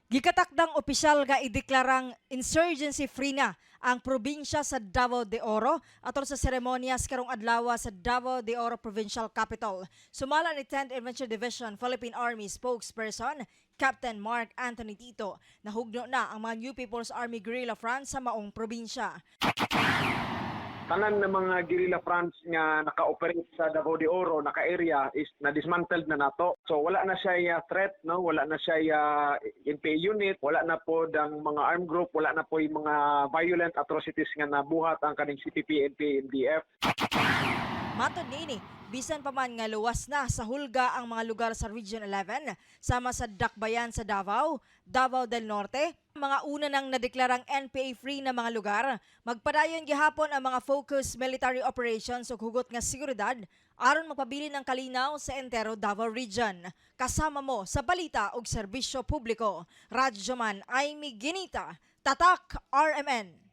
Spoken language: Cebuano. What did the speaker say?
Gikatakdang opisyal nga ideklarang insurgency free na ang probinsya sa Davao de Oro atol sa seremonyas karong adlaw sa Davao de Oro Provincial Capitol. Sumala ni 10th Infantry Division Philippine Army spokesperson Captain Mark Anthony Tito, nahugno na ang mga New People's Army Guerrilla Front sa maong probinsya. Tanan ng mga guerrilla fronts nga naka-operate sa Davao de Oro, naka-area, is na-dismantled na nato. So wala na siya threat, no? Wala na siya NPA unit, wala na po ang mga armed group, wala na po yung mga violent atrocities nga nabuhat ang kaning CPP, NPA, NDF. Matod niini, bisan pa man nga luwas na sa hulga ang mga lugar sa Region 11, sama sa Dakbayan sa Davao, Davao del Norte, mga una nang nadeklarang NPA free na mga lugar, magpadayon gihapon ang mga focus military operations ug hugot nga seguridad aron magpabilin ang kalinaw sa entero Davao Region. Kasama mo sa balita ug serbisyo publiko, Radyoman Amy Ginita, Tatak RMN.